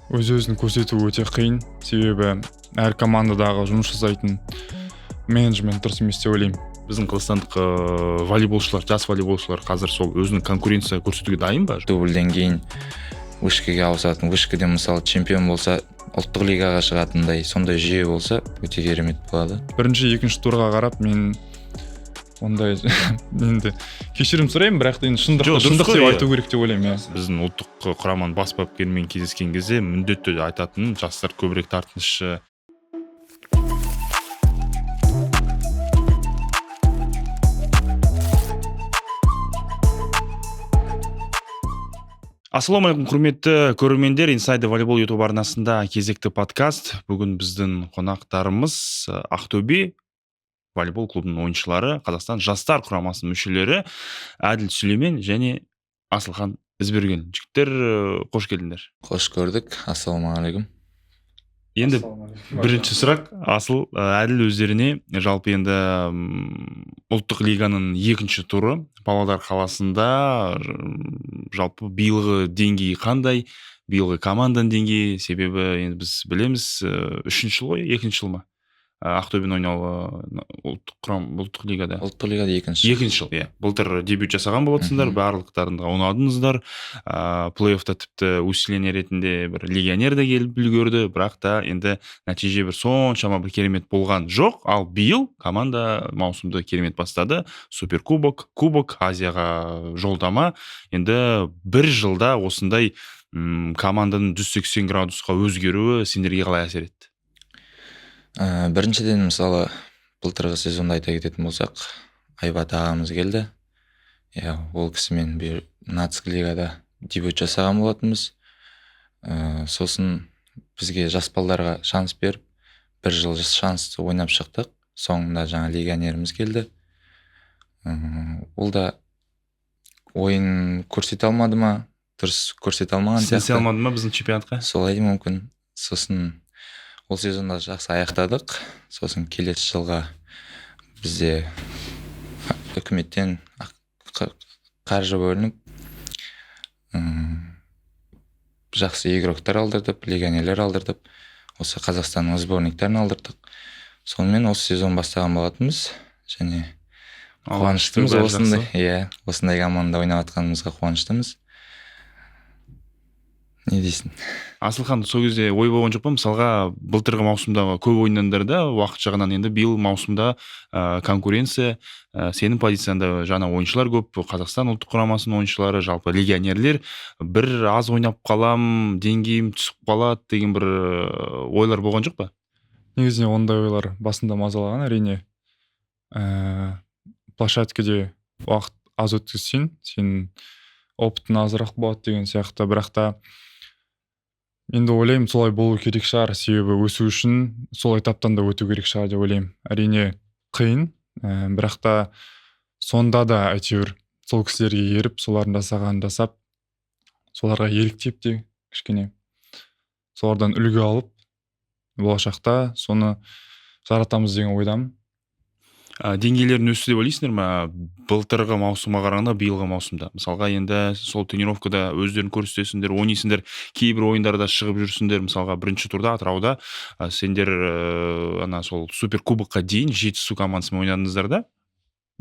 Өз-өзін көрсету өте қиын, себебі әр командадағы жұмыс жасайтын менеджмент дұрыс емес деп ойлаймын. Біздің қазақстандық волейболшылар, жас волейболшылар қазір сол өзінің конкуренция көрсетуге дайын ба? Дубльден кейін вышкаге ауысатын, вышкаде мысалы чемпион болса ұлттық лигаға шығатындай сондай жүйе болса өте керемет болады. Бірінші, екінші турға қарап мен ондай енді кешірім сұраймын, бірақ енді шындықты шындық деп айту керек деп ойлаймын, иә. Біздің ұлттық құраманың бас бапкерімен кездескен кезде міндетті түрде айтатыным, жастар көбірек тартыншы. Ассалаумағалейкум, құрметті көрермендер. Inside Volleyball YouTube арнасында кезекті подкаст. Бүгін біздің қонақтарымыз Ақтөбе волейбол клубының ойыншылары, Қазақстан жастар құрамасының мүшелері Әділ Сүлеймен және Асылхан Ізберген. Жігіттер, қош келдіңдер. Қош көрдік. Ассалаумағалейкум. Енді бірінші сұрақ, Асыл, Әділ өздеріне. Жалпы енді ұлттық лиганың екінші туры Павлодар қаласында, жалпы биылғы деңгейі қандай, биылғы команданың деңгейі, себебі енді біз білеміз, үшінші жыл ғой, екінші жыл ма? Ақтөбенің ойнауы ұлттық құрам, ұлттық лигада. Ұлттық лигада екінші. Екінші жыл, иә. Былтыр дебют жасаған болатсыңдар, барлықтарыңға ұнадыңыздар. Плей-оффта тіпті усиление ретінде бір легионер де келіп үлгерді, бірақ та енді нәтиже бір соншама бір керемет болған жоқ. Ал биыл команда маусымды керемет бастады. Суперкубок, кубок, Азияға жолдама. Енді бір жылда осындай команданың 180 градусқа өзгеруі сендерге қалай әсер етті? Біріншіден, мысалы, былтырғы сезонда айта кететін болсақ, Айбат ағамыз келді. Иә, ол кісімен бір нацк лигада дебют жасаған болатынбыз. Сосын бізге жас балдарға шанс беріп, бір жыл шансты ойнап шықтық. Соңында жаңа легионеріміз келді. Ол да ойын көрсете алмады ма? Дұрыс көрсете алмаған сияқты. Сенсе алмады ма біздің чемпионатқа? Солай мүмкін. Сосын ол сезонда жақсы аяқтадық. Сосын келесі жылға бізде үкіметтен қаржы бөлініп, жақсы игроктар алдырдып, легионерлер алдырдып, осы Қазақстанның сборниктарын алдырдық. Сонымен осы сезон бастаған болатынбыз. Және қуаныштымыз осындай, иә, осындай командада ойнап жатқанымызға қуаныштымыз. Не дейсің? Асылхан, сол кезде ой болған жоқ па? Мысалға, былтырғы маусымда көп ойнадыңдар да, уақыт жағынан енді биыл маусымда конкуренция, сенің позицияңда жаңа ойыншылар көп, Қазақстан ұлттық құрамасының ойыншылары, жалпы легионерлер, бір аз ойнап қалам, деңгейім түсіп қалады деген бір ойлар болған жоқ па? Негізінен ондай ойлар басында мазалаған, әрине. Площадкеде уақыт аз өткізсең, сенің опытың азырақ болады деген сияқты, бірақ та енді ойлаймын, солай болу керек шығар, себебі өсу үшін сол этаптан да өту керек шығар деп ойлаймын. Әрине қиын, бірақ та сонда да әйтеуір сол кісілерге еріп, солардың жасағанын жасап, соларға еліктеп те кішкене солардан үлгі алып, болашақта соны жаратамыз деген ойдамын. Деңгейлерін өсті деп ойлайсыңдар ма былтырғы маусымға қарағанда биылғы маусымда? Мысалға, енді сол тренировкада өздерін көрсетесіңдер, ойнайсыңдар, кейбір ойындарда шығып жүрсіңдер. Мысалға, бірінші турда Атырауда сендер ана сол суперкубокқа дейін Жетісу командасымен ойнадыңыздар да,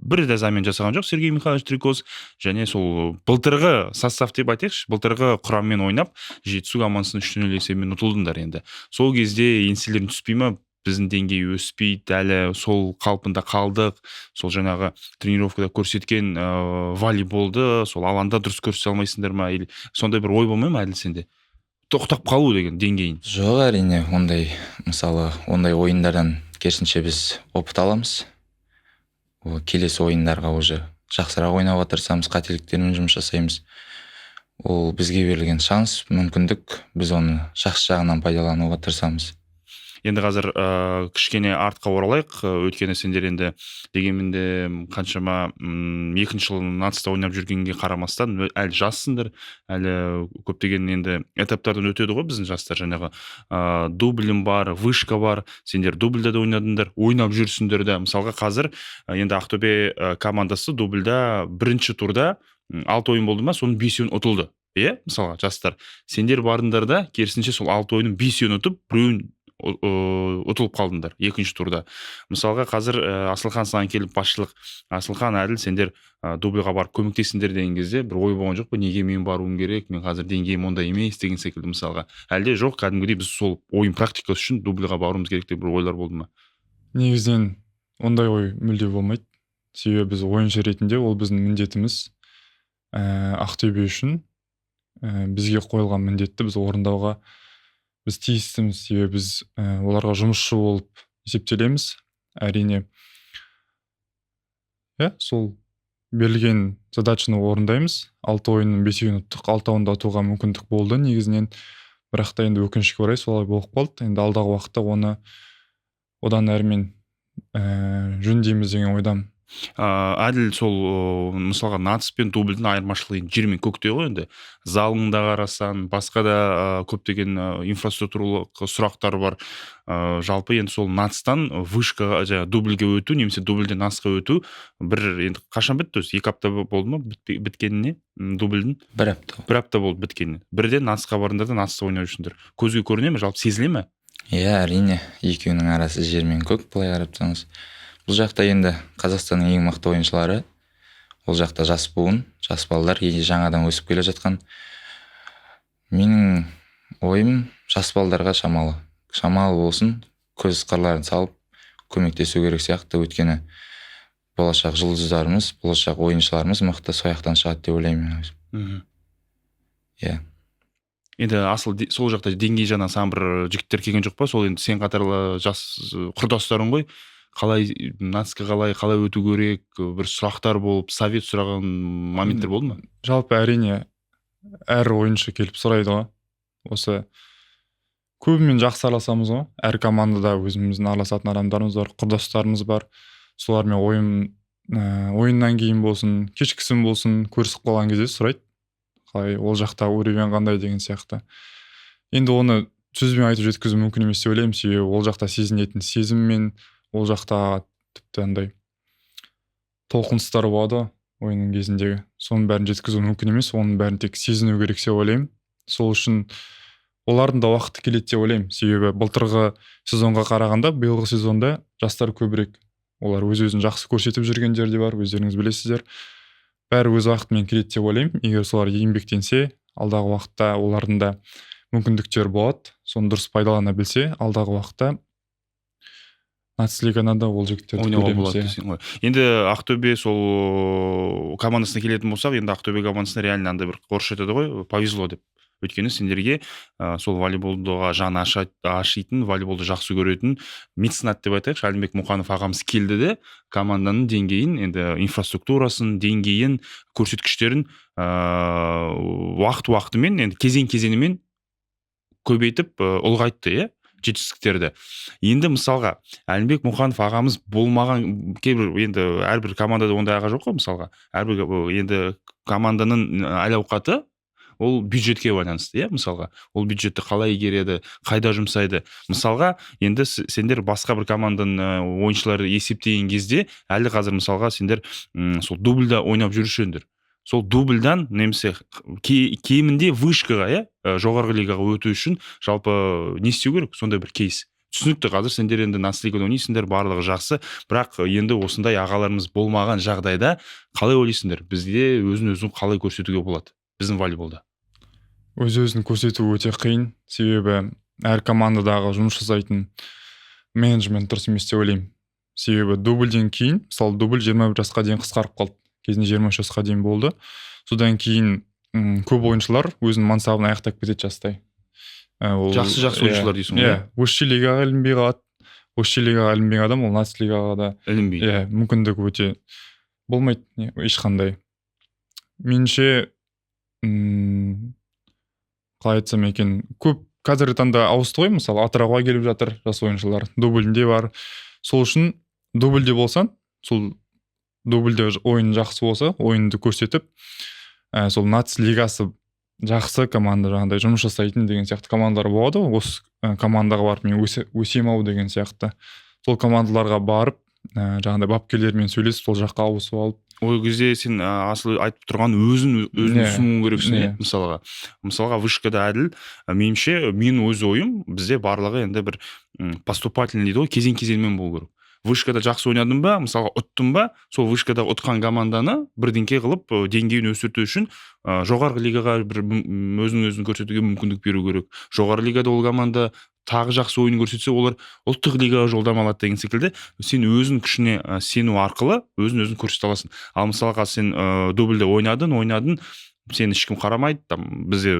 бір де замен жасаған жоқ Сергей Михайлович Трикоз, және сол былтырғы состав деп айтайықшы, былтырғы құраммен ойнап Жетісу командасын 3-0 есебімен ұтылдыңдар. Енді сол кезде еңселерің түспей ма? Біздің деңгей өспейді, әлі сол қалпында қалдық, сол жаңағы тренировкада көрсеткен волейболды сол алаңда дұрыс көрсете алмайсыңдар ма? Или сондай бір ой болмай ма, Әділ, сенде? Тоқтап қалу деген деңгейін. Жоқ, әрине, ондай, мысалы, ондай ойындардан керісінше біз опыт аламыз. Ол келесі ойындарға уже жақсырақ ойнауға тырысамыз, қателіктермен жұмыс жасаймыз. Ол бізге берілген шанс, мүмкіндік, біз оны жақсы жағынан пайдалануға тырысамыз. Енді қазір кішкене артқа оралайық, өйткені сендер енді дегенмен де қаншама екінші жыл нацта ойнап жүргенге қарамастан әлі жассыңдар, әлі көптеген енді этаптардан өтеді ғой біздің жастар, жаңағы дублім бар, вышка бар, сендер дубльда да ойнадыңдар, ойнап жүрсіңдер де. Мысалға қазір енді Ақтөбе командасы дубльда бірінші турда 6 ойын болды ма, соның 5-еуін ұтылды. Иә, мысалға, жастар. Сендер бардыңдар да, керісінше, сол 6 ойынның 5-еуін ұтып, біреуін ұтылып қалдыңдар екінші турда. Мысалға, қазір Асылхан, саған келіп басшылық: «Асылхан, Әділ, сендер дубльға барып көмектесіңдер», — деген кезде бір ой болған жоқ па, неге мен баруым керек, мен қазір деңгейім ондай емес деген секілді, мысалға? Әлде жоқ, кәдімгідей біз сол ойын практикасы үшін дубльға баруымыз керек деп бір ойлар болды ма? Негізінен ондай ой мүлде болмайды, себебі біз ойыншы ретінде ол біздің міндетіміз. Ақтөбе үшін бізге қойылған міндетті біз орындауға біз тиістіміз, себебі біз оларға жұмысшы болып есептелеміз, әрине. Иә, сол берілген задачаны орындаймыз. Алты ойынның бесеуін ұттық, алтауын да ұтуға мүмкіндік болды негізінен, бірақ та енді өкінішке орай солай болып қалды. Енді алдағы уақытта оны одан әрмен жөндейміз деген ойдамын. Әділ, сол мысалға, НАЦ пен дубльдің айырмашылығы енді жер мен көктей ғой. Енді залыңда қарасаң, басқа да көптеген инфраструктуралық сұрақтар бар. Жалпы енді сол НАЦтан вышкаға, жаңағы дубльге өту немесе дубльден НАЦқа өту бір енді қашан бітті өзі? 2 апта болды ма біткеніне дубльдің? Бір апта. Бір апта болды біткеніне. Бірден НАЦқа бардыңдар да, НАЦта ойнап жүрсіңдер. Көзге көріне ме, жалпы сезіле ме? Иә, әрине, екеуінің арасы жер мен көк. Былай қарап тұрсаңыз, бұл жақта енді Қазақстанның ең мықты ойыншылары, ол жақта жас буын, жас балалар, жаңадан өсіп келе жатқан. Менің ойым, жас балдарға шамалы шамалы болсын көз қырларын салып көмектесу керек сияқты, өйткені болашақ жұлдыздарымыз, болашақ ойыншыларымыз мықты сол жақтан шығады деп ойлаймын мен өзім. Иә. Енді асыл, сол жақта деңгей жағынан саған бір жігіттер келген жоқ па? Сол енді сен қатарлы жас құрдастарың ғой. Қалай НАЦқа қалай өту керек, бір сұрақтар болып, совет сұраған моменттер болды ма? Жалпы, әрине, әр ойыншы келіп сұрайды ғой. Осы көбімен жақсы араласамыз ғой, әр командада өзіміздің араласатын адамдарымыз бар, құрдастарымыз бар. Солармен ойын ойыннан кейін болсын, кешкісін болсын, көрісіп қалған кезде сұрайды, қалай ол жақта, уровень қандай деген сияқты. Енді оны сөзбен айтып жеткізу мүмкін емес деп ойлаймын, себебі ол жақта сезінетін сезім мен ол жақта тіпті андай толқыныстар болады ғой ойынның кезіндегі, соның бәрін жеткізу мүмкін емес, оның бәрін тек сезіну керек деп ойлаймын. Сол үшін олардың да уақыты келеді деп ойлаймын, себебі былтырғы сезонға қарағанда биылғы сезонда жастар көбірек, олар өз өзін жақсы көрсетіп жүргендер де бар, өздеріңіз білесіздер. Бәрі өз уақытымен келеді деп ойлаймын. Егер солар еңбектенсе, алдағы уақытта олардың да мүмкіндіктері болады. Соны дұрыс пайдалана білсе, алдағы уақытта нацлигада да ол жігіттерді ойнауға көреміз, болады иә. Десең ғой. Енді Ақтөбе сол командасына келетін болсақ, енді Ақтөбе командасына реально андай бір орысша айтады ғой, повезло деп. Өйткені сендерге сол волейболға жаны ашитын, волейболды жақсы көретін меценат деп айтайықшы, Әлімбек Мұқанов ағамыз келді де, команданың деңгейін, енді инфраструктурасын, деңгейін, көрсеткіштерін уақыт уақытымен, енді кезең кезеңімен көбейтіп, ұлғайтты, иә, жетістіктерді. Енді мысалға, Әлімбек Мұқанов ағамыз болмаған, кейбір енді әрбір командада ондай аға жоқ қой. Мысалға, әрбір енді команданың әл ауқаты ол бюджетке байланысты, иә. Мысалға, ол бюджетті қалай игереді, қайда жұмсайды. Мысалға, енді сендер басқа бір команданың ойыншылары есептеген кезде, әлі қазір, мысалға, сендер сол дубльда ойнап жүрсеңдер, сол дубльдан немесе кемінде вышкаға, иә, жоғарғы лигаға өту үшін жалпы не істеу керек? Сондай бір кейс. Түсінікті, қазір сендер енді нацлигада ойнайсыңдар, барлығы жақсы, бірақ енді осындай ағаларымыз болмаған жағдайда қалай ойлайсыңдар, бізде өзін өзін қалай көрсетуге болады біздің волейболда? Өз өзін көрсету өте қиын, себебі әр командадағы жұмыс жасайтын менеджмент дұрыс емес деп ойлаймын. Себебі дубльден кейін, мысалы, дубль 21 жасқа дейін қысқарып қалды, кезінде 23 жасқа дейін болды. Содан кейін көп ойыншылар өзінің мансабын аяқтап кетеді жастай. Ол Жақсы, жақсы ойыншылар дейсің ғой, иә, высший лигаға ілінбей қалады. Высший лигаға ілінбеген адам ол нац лигаға да ілінбейді. Иә, мүмкіндігі өте болмайды ешқандай. Меніңше, қалай айтсам екен, көп қазіргі таңда ауысты ғой. Мысалы, Атырауға келіп жатыр жас ойыншылар, дубльінде бар. Сол үшін дубльде болсаң, сол дубльде ойын жақсы болса, ойынды көрсетіп, сол нац лигасы жақсы команда, жаңағыдай жұмыс жасайтын деген сияқты командалар болады ғой. Осы командаға барып мен өсем ау деген сияқты, сол командаларға барып, жаңағыдай бапкерлермен сөйлесіп, сол жаққа ауысып алып. Ол кезде сен, Асыл, айтып тұрған өзін өзің ұсынуың керексің, иә. Мысалға вышкада әділ, меніңше, менің өз ойым, бізде барлығы енді бір поступательный дейді ғой, кезең кезеңмен болу керек. Вышкада жақсы ойнадың ба, мысалға, ұттың ба, сол вышкада ұтқан команданы бірдеңке қылып, деңгейін өсірту үшін жоғарғы лигаға бір өзін өзін көрсетуге мүмкіндік беру керек. Жоғары лигада ол команда тағы жақсы ойын көрсетсе, олар ұлттық лигаға жолдама алады деген секілді. Сен өзің күшіне сену арқылы өзін өзін көрсете аласың. Ал мысалға, сен дубльде ойнадың, ойнадың, сені ешкім қарамайды. Там бізде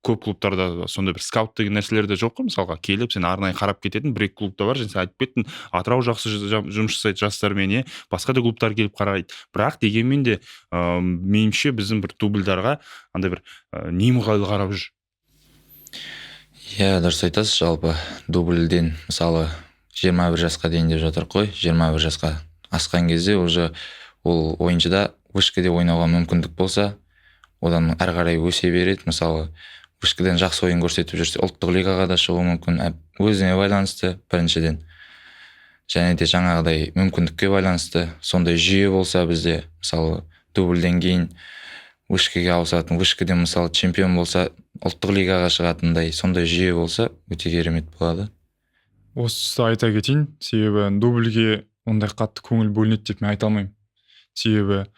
көп клубтарда сондай бір скаут деген нәрселер де жоқ қой. Мысалға, келіп сен арнайы қарап кететін бір екі клубта бар. Және сен айтып кеттің, Атырау жақсы жұмыс жасайды жастармен, иә, басқа да клубтар келіп қарайды. Бірақ дегенмен де, меніңше, біздің бір дубльдарға андай бір немқұрайлы қарап жүр. Иә, дұрыс айтасыз. Жалпы дубльден, мысалы, 21 жасқа дейін деп жатыр қой. 21 жасқа асқан кезде уже ол ойыншыда вышкаде ойнауға мүмкіндік болса, одан әрі қарай өсе береді. Мысалы, вышкадан жақсы ойын көрсетіп жүрсе, ұлттық лигаға да шығуы мүмкін. Өзіне байланысты біріншіден, және де жаңағыдай мүмкіндікке байланысты. Сондай жүйе болса бізде, мысалы, дубльден кейін вышкаге ауысатын, вышкадан, мысалы, чемпион болса, ұлттық лигаға шығатындай сондай жүйе болса, өте керемет болады. Осы тұста айта кетейін, себебі дубльге ондай қатты көңіл бөлінеді деп мен айта алмаймын. Себебі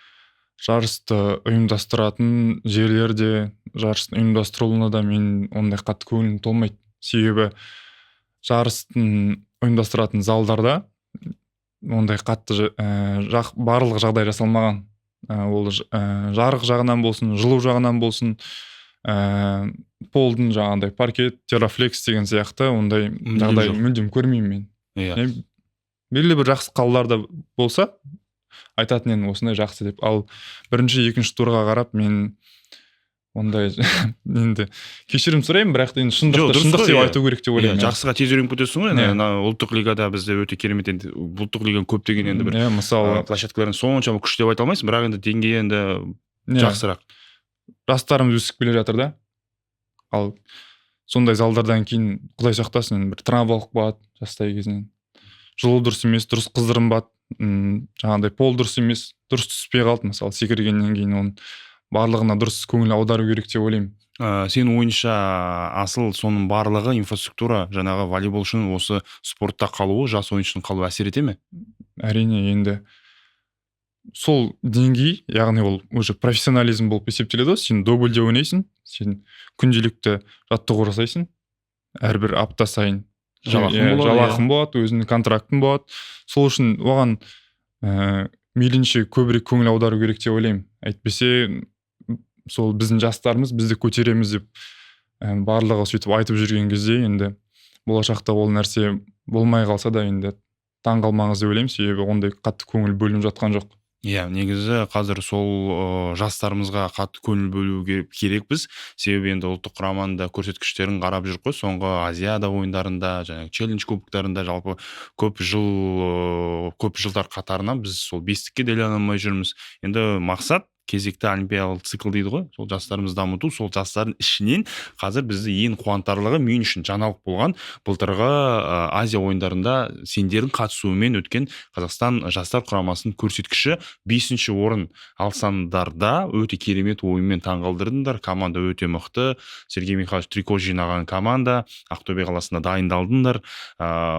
жарысты ұйымдастыратын жерлерде, жарыстың ұйымдастырылуына да мен ондай қатты көңілім толмайды. Себебі жарыстың ұйымдастыратын залдарда ондай қатты барлық жағдай жасалмаған. Ол жарық жағынан болсын, жылу жағынан болсын, полдың жаңағыдай паркет, терафлекс деген сияқты ондай Мүлдем жағдай жоқ. мүлдем көрмеймін мен. Белгілі бір жақсы қалаларда болса, айтатын едім, осындай жақсы деп. Ал бірінші, екінші турға қарап, мен ондай енді кешірім сұраймын, бірақ енді Жоқ, шындықты дұрыс шындық қой, деп иә. айту керек деп Иә, ойлаймын. жақсыға тез үйреніп кетесің ғой енді. Иә. Ана ұлттық лигада бізде өте керемет енді. Ұлттық лиганың көптеген енді бір Иә, мысалы, площадкаларын соншама күшті деп айта алмайсың, бірақ енді деңгейі енді жақсырақ. Жастарымыз өсіп келе жатыр да. Ал сондай залдардан кейін, құдай сақтасын, енді бір травма алып қалады жастай кезінен. Жылу дұрыс емес, дұрыс қыздырынбады, жаңағыдай пол дұрыс емес, дұрыс түспей қалды, мысалы, секіргеннен кейін. Оның барлығына дұрыс көңіл аудару керек деп ойлаймын. Сенің ойыңша, Асыл, соның барлығы инфраструктура, жаңағы волейболшының осы спортта қалуы, жас ойыншының қалуы әсер ете ме? Әрине, енді сол деңгей, яғни ол уже профессионализм болып есептеледі ғой. Сен дубльде ойнайсың, сен күнделікті жаттығу жасайсың әрбір апта сайын. Жалақың Иә, болады, жалақың болады, өзіңнің контрактың болады. Сол үшін оған мейлінше көбірек көңіл аудару керек деп ойлаймын. Әйтпесе сол біздің жастарымыз, бізді көтереміз деп барлығы сөйтіп айтып жүрген кезде, енді болашақта ол нәрсе болмай қалса да, енді таң қалмаңыз деп ойлаймын. Себебі ондай қатты көңіл бөлініп жатқан жоқ. Иә, негізі қазір сол жастарымызға қатты көңіл бөлуге керекпіз. Себебі енді ұлттық құраманың да көрсеткіштерін қарап жүрік қой. Соңғы Азиада ойындарында және челлендж кубоктарында, жалпы көп жыл, көп жылдар қатарынан біз сол бестікке де іліне алмай жүрміз. Енді мақсат кезекті олимпиадалық цикл дейді ғой, сол жастарымызды дамыту. Сол жастардың ішінен қазір бізді ең қуантарлығы, мен үшін жаңалық болған, былтырғы Азия ойындарында сендердің қатысуымен өткен Қазақстан жастар құрамасының көрсеткіші: бесінші орын алсаңдар да, өте керемет ойынмен таңғалдырдыңдар. Команда өте мықты, Сергей Михайлович Трико жинаған команда, Ақтөбе қаласында дайындалдыңдар.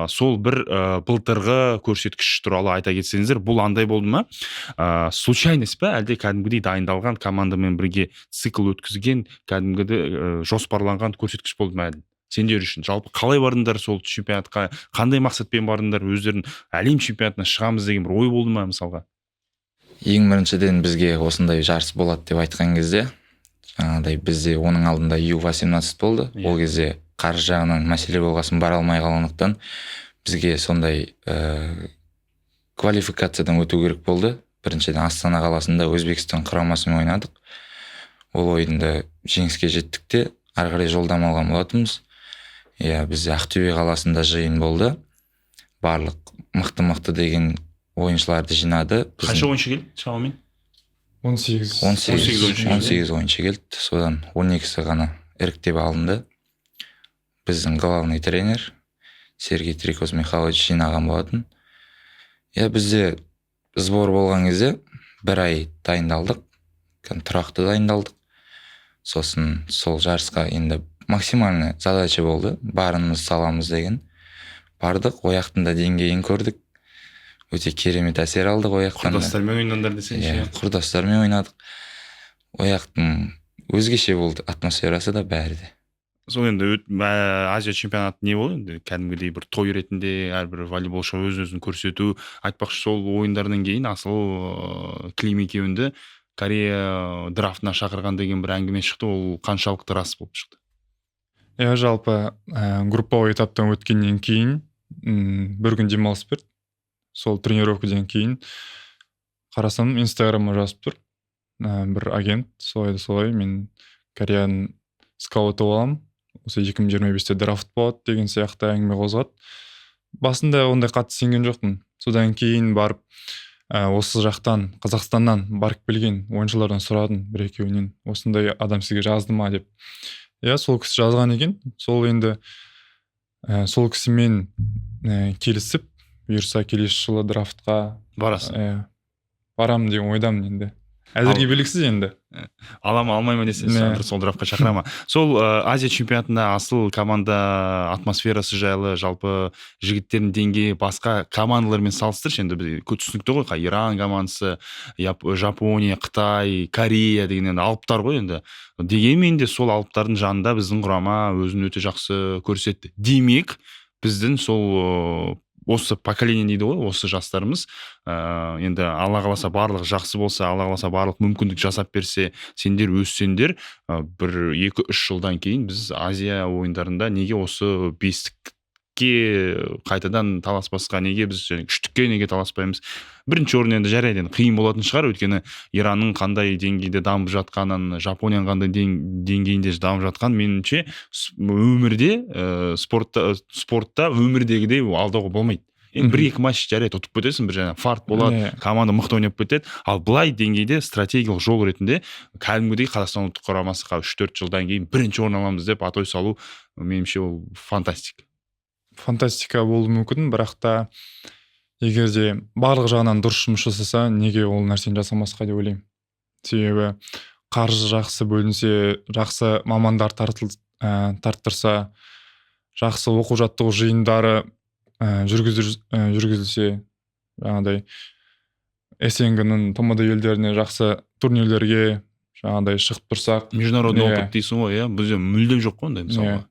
Сол бір былтырғы көрсеткіш туралы айта кетсеңіздер. Бұл андай болды ма, случайность па, әлде кәдімгідей дайындалған командамен бірге цикл өткізген, кәдімгідей жоспарланған көрсеткіш болды ма, Әділ? Сендер үшін жалпы қалай бардыңдар сол чемпионатқа, қандай мақсатпен бардыңдар? Өздерің әлем чемпионатына шығамыз деген бір ой болды ма, мысалға? Ең біріншіден, бізге осындай жарыс болады деп айтқан кезде, жаңағыдай бізде оның алдында Ю-18 болды. Ол кезде қаржы жағынан мәселе болғасын, бара алмай қалғандықтан, бізге сондай квалификациядан өту керек болды. Біріншіден, Астана қаласында Өзбекстан құрамасымен ойнадық. Ол ойында жеңіске жеттік те, ары қарай жолдама алған болатынбыз. Иә, бізде Ақтөбе қаласында жиын болды, барлық мықты мықты деген ойыншыларды жинады. Қанша ойыншы келді шамамен? 18. 18. 18 ойыншы. 18 ойыншы келді, содан 12-сі ғана іріктеп алынды. Біздің главный тренер Сергей Трикоз Михайлович жинаған болатын. Иә, бізде сбор болған кезде Бір ай дайындалдық, тұрақты дайындалдық. Сосын сол жарысқа енді максимальный задача болды, барымыз саламыз деген. Бардық, ояқтың да деңгейін көрдік, өте керемет әсер алдық ояқтан. Құрдастармен ойнадыңдар десеңші. Иә, құрдастармен ойнадық. Ояқтың өзгеше болды атмосферасы да, бәрі де. Сол енді Азия чемпионаты не болды енді, кәдімгідей бір той ретінде әрбір волейболшы өз өзін көрсету. Айтпақшы, сол ойындардан кейін Асыл, Клим екеуіңді Корея драфтына шақырған деген бір әңгіме шықты, ол қаншалықты рас болып шықты? Иә, жалпы групповой этаптан өткеннен кейін бір күн демалыс берді. Сол тренировкадан кейін қарасам, Инстаграмға жазып тұр бір агент: солай да солай, мен Кореяның скауты боламын, осы 2025-те драфт болады деген сияқты әңгіме қозғады. Басында ондай қатты сенген жоқпын. Содан кейін барып осы жақтан, Қазақстаннан барып келген ойыншылардан сұрадым бір екеуінен, осындай адам сізге жазды ма деп. Иә, сол кісі жазған екен. Сол енді сол кісімен келісіп, бұйырса, келесі жылы драфтқа барасың. Иә, барамын деген ойдамын енді. Әзірге белгісіз енді. Ала ма, алмай ма десе, сол драфтқа шақыра ма. Сол Азия чемпионатында Асыл команда атмосферасы жайлы, жалпы жігіттердің деңгейі басқа командалармен салыстыршы. Енді біз түсінікті ғой, Иран командасы, Жапония, Қытай, Корея деген енді алыптар ғой енді. Дегенмен де сол алыптардың жанында біздің құрама өзін өте жақсы көрсетті. Демек, біздің сол осы поколение дейді ғой, осы жастарымыз енді Алла қаласа, барлығы жақсы болса, Алла қаласа, барлық мүмкіндік жасап берсе, сендер өссеңдер, бір 2-3 жылдан кейін біз Азия ойындарында неге осы бестікке қайтадан таласпасқа, неге біз және үштікке неге таласпаймыз? Бірінші орын енді жарайды, енді қиын болатын шығар, өйткені Иранның қандай деңгейде дамып жатқанын, Жапонияның қандай деңгейінде дамып жатқанын, меніңше, өмірде спортта өмірдегідей алдауға болмайды енді. Бір екі матч жарайды, ұтып кетесің, бір жаңағы фарт болады, команда мықты ойнап кетеді. Ал былай деңгейде стратегиялық жол ретінде кәдімгідей Қазақстан ұлттық құрамасы 3-4 жылдан кейін бірінші орын аламыз деп атой салу, меніңше, ол фантастика. Фантастика болуы мүмкін, бірақ та егер де барлық жағынан дұрыс жұмыс жасаса, неге ол нәрсені жасамасқа деп ойлаймын. Себебі қаржы жақсы бөлінсе, жақсы мамандар тарттырса, жақсы оқу жаттығу жиындары жүргізілсе, жаңағыдай СНГ-ның, ТМД елдеріне жақсы турнирлерге жаңағыдай шығып тұрсақ. Международный Иә. опыт дейсің ғой, иә, бізде мүлдем жоқ қой ондай мысалға.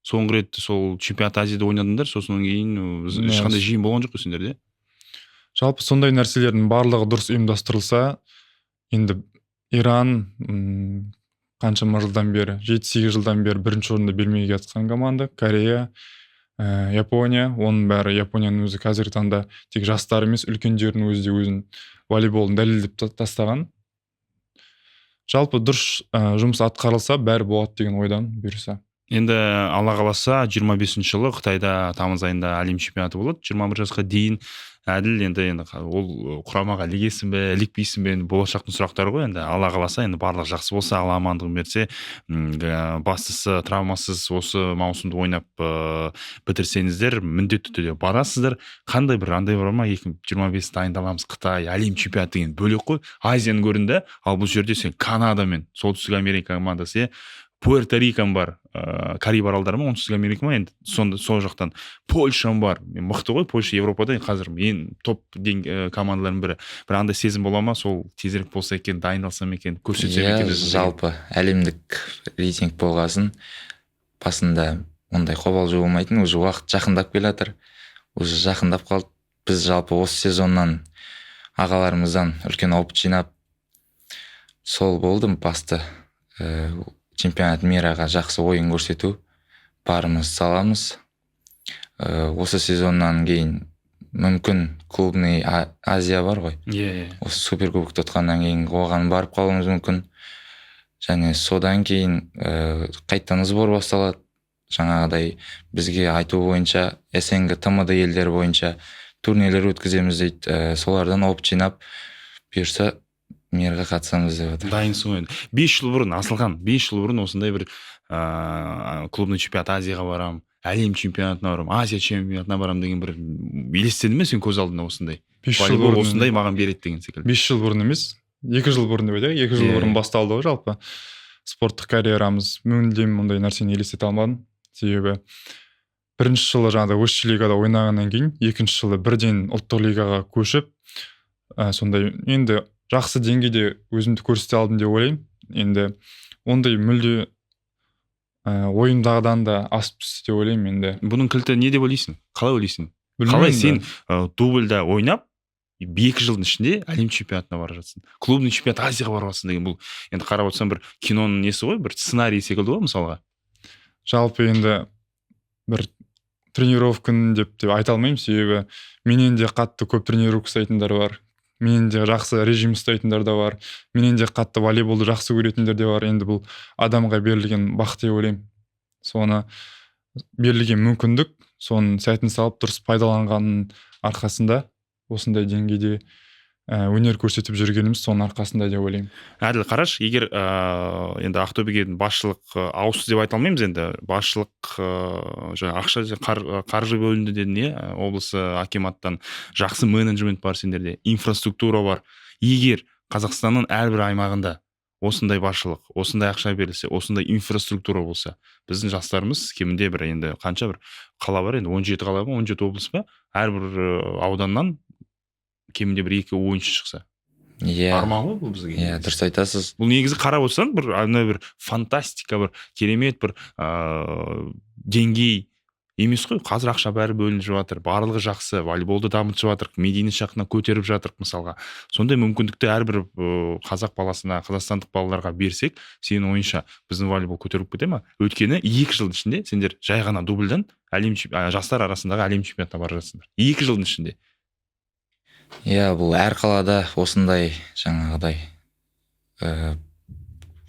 Соңғы рет сол чемпионат Азияда ойнадыңдар, сосын кейін ешқандай жиын болған жоқ қой сендерде. Жалпы сондай нәрселердің барлығы дұрыс ұйымдастырылса, енді Иран қаншама жылдан бері, 7-8 жылдан бері бірінші орынды бермей келе жатқан команда, Корея, Япония, оның бәрі, Японияның өзі қазіргі таңда тек жастар емес, үлкендердің өзі де өзін волейболын дәлелдеп тастаған. Жалпы дұрыс жұмыс атқарылса, бәрі болады деген ойдамын, бұйырса. Енді Алла қаласа, 25 жылы Қытайда тамыз айында әлем чемпионаты болады 21 жасқа дейін. Әділ, енді ол құрамаға ілігесің бе, ілікпейсің бе, енді болашақтың сұрақтары ғой. Енді Алла қаласа, енді барлығы жақсы болса, Алла амандығын берсе, бастысы травмасыз осы маусымды ойнап бітірсеңіздер, міндетті түрде барасыздар. Қандай бір андай бар ма, 2025 дайындаламыз, Қытай әлем чемпионаты деген бөлек қой, Азияны көрінді, ал бұл жерде сен Канада мен Солтүстік Америка командасы, иә, Пуэрто Рикам бар, Кариб аралдары ма, Оңтүстік Америка ма, енді сонда сол жақтан Польшам бар. Мен мықты ғой Польша, Европада қазір ең топ командалардың бірі. Бір андай сезім бола ма, сол тезірек болса екен, дайындалсам екен, көрсетсем екен өзімді деген? Жалпы әлемдік рейтинг болғасын, басында ондай қобалжу болмайтын, уже уақыт жақындап келе жатыр, уже жақындап қалды. Біз жалпы осы сезоннан ағаларымыздан үлкен опыт жинап, сол болды басты. Чемпионат мираға жақсы ойын көрсету, барымыз саламыз. Осы сезоннан кейін мүмкін клубный Азия бар ғой. Иә, иә. Осы суперкубокты ұтқаннан кейін оған барып қалуымыз мүмкін. Және содан кейін қайтадан сбор басталады. Жаңағыдай бізге айту бойынша СНГ, ТМД елдері бойынша турнирлер өткіземіз дейді. Солардан опыт жинап, бұйырса, мирға қатысамыз деп жатыр. Дайынсың ғой енді. 5 жыл бұрын, Асылхан, 5 жыл бұрын осындай бір клубный чемпионат Азияға барам, әлем чемпионатына барам, Азия чемпионатына барам деген бір елестеді ме сен көз алдыңа осындай? 5 жыл Волейбол бұрын осындай маған береді деген секілді. 5 жыл бұрын емес. 2 жыл бұрын деп айтайық, 2 жыл бұрын басталды ғой жалпы спорттық карьерамыз. Мүлдем мұндай нәрсені елестете алмадым. Себебі бірінші жылы жаңағыдай высший лигада ойнағаннан кейін екінші жылы бірден ұлттық лигаға көшіп, сондай енді жақсы деңгейде өзімді көрсете алдым деп ойлаймын. Енді ондай мүлде ойымдағыдан да асып түсті деп ойлаймын енді. Бұның кілті не деп ойлайсың? Қалай ойлайсың? Қалай сен дубльда ойнап 2 жылдың ішінде әлем чемпионатына бара жатсың, клубный чемпионат Азияға барып жатсың деген, бұл енді қарап отырсаң бір киноның несі ғой, бір сценарий секілді ғой мысалға. Жалпы енді бір тренировканы деп айта алмаймын, себебі менен де қатты көп тренировка ұстайтындар бар, менен де жақсы режим ұстайтындар да бар, менен де қатты волейболды жақсы көретіндер де бар. Енді бұл адамға берілген бақ деп ойлаймын. Соны берілген мүмкіндік, соның сәтін салып дұрыс пайдаланғанның арқасында осындай деңгейде өнер көрсетіп жүргеніміз соның арқасында деп ойлаймын. Әділ, қараш, егер енді Ақтөбеге басшылық ауысты деп айта алмаймыз, енді басшылық жаңа ақша қаржы бөлінді дедің, иә, облысы акиматтан, жақсы менеджмент бар сендерде, инфраструктура бар. Егер Қазақстанның әрбір аймағында осындай басшылық, осындай ақша берілсе, осындай инфраструктура болса, біздің жастарымыз кемінде бір енді қанша бір қала бар енді, 17 қала ма, 17 облыс па, әрбір ауданнан кемінде бір 2 ойыншы шықса. Иә. Арман ғой бұл бізге. Иә, дұрыс айтасыз. Бұл негізі қарап отырсаң бір ана бір фантастика, бір керемет бір деңгей емес қой. Қазір ақша бәрі бөлініп жатыр, барлығы жақсы, волейболды дамытып жатыр, медийный жағынан көтеріп жатыр мысалға. Сондай мүмкіндікті әрбір қазақ баласына, қазақстандық балаларға берсек, сенің ойыңша біздің волейбол көтеріліп кете ма? Өйткені 2 жылдың ішінде сендер жай ғана дубльдан жастар арасындағы әлем чемпионатына бара жатсыңдар. 2 жылдың ішінде. Иә, бұл әр қалада осындай жаңағыдай